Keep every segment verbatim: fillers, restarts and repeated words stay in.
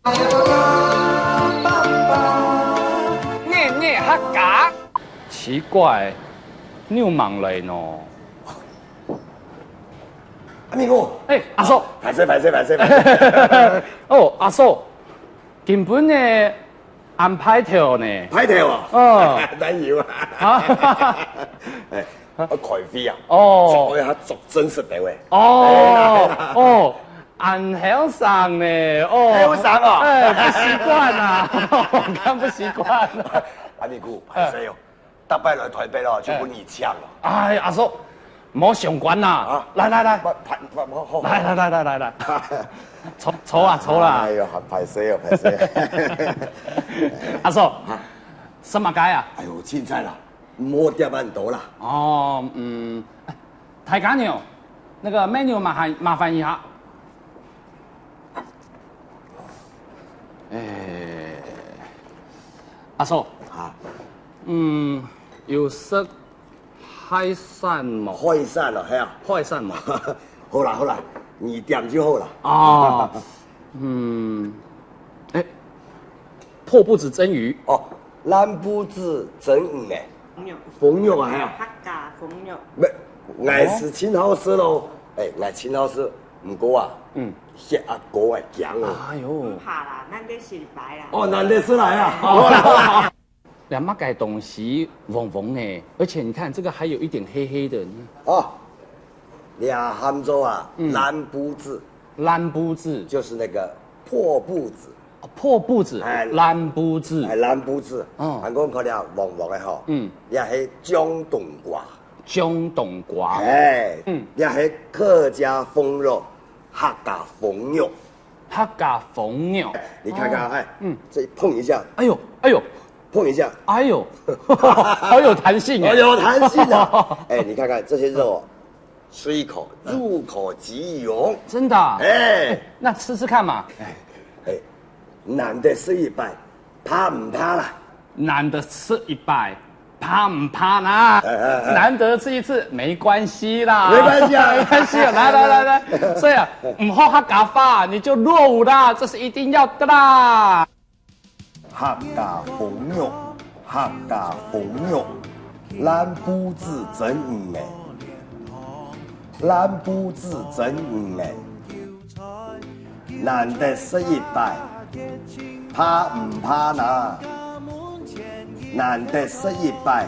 日日客家。奇怪，你有忙來喏？阿明哥，哎，阿叔。歹勢，歹勢，歹勢，歹勢。哦，阿叔，今晡日恁歹頭呢？歹頭啊？哦。哪有啊？啊？哎，我開會啊。哦。做一下做正式个喂。哦，哎，哦，恁後生呢？哦。後生哦。哎，不習慣啊，看不習慣。阿明哥，歹勢哦。 逐擺來台北咯，就分你搶咯。哎，阿叔，莫傷官啦。啊？來來來，不，不，不，好。來來來來來來，坐坐啊坐啦。哎喲，還歹勢哦，歹勢。阿叔，啊？食麼个啊？哎喲，凊彩啦，毋好點恁多啦。哦，嗯，大家娘，那個menu麻煩麻煩一下。哎，阿叔。啊？嗯，有食 海產無？海產哦，係啊。海產無？好啦好啦，你點就好啦。哦，嗯，哎，破布子蒸魚。哦，爛布子蒸魚呢？封肉。封肉啊，係啊。客家封肉。毋，𠊎係盡好食咯。哎，𠊎盡好食，毋過啊，嗯。血壓高會驚哦。哎喲。毋怕啦，難得食來啦。哦，難得食來啊。好啦好啦。 這麼个東西黃黃的，而且你看這個還有一點黑黑的。哦，這喊做啊，嗯。爛布子。爛布子。就是那個破布子。哦，破布子，哎。爛布子。哎，爛布子。哦。還講看這黃黃的吼，嗯。這係醬冬瓜。醬冬瓜。哎，嗯。這係客家封肉，客家封肉。 客家封肉。你看看，哦。哎，嗯。這碰一下。哎喲，哎喲。碰一下。哎喲，好有彈性哎。哦，有彈性啊。哎，你看看這些肉哦，脆口，入口即溶。真的啊？哎。哎，那吃吃看嘛。哎，哎，難得食一擺， 怕毋怕啦？難得食一擺，怕毋怕啦？哎，哎，哎。難得吃一次，沒關係啦。沒關係啊。沒關係啊，來，來，來，來。所以啊，毋學客家話，你就落伍啦，這是一定要的啦。客家封肉，客家封肉，爛布子蒸魚呢。爛布子蒸魚呢。 難得食一擺，怕毋怕啦？難得食一擺，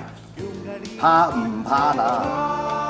怕毋怕啦？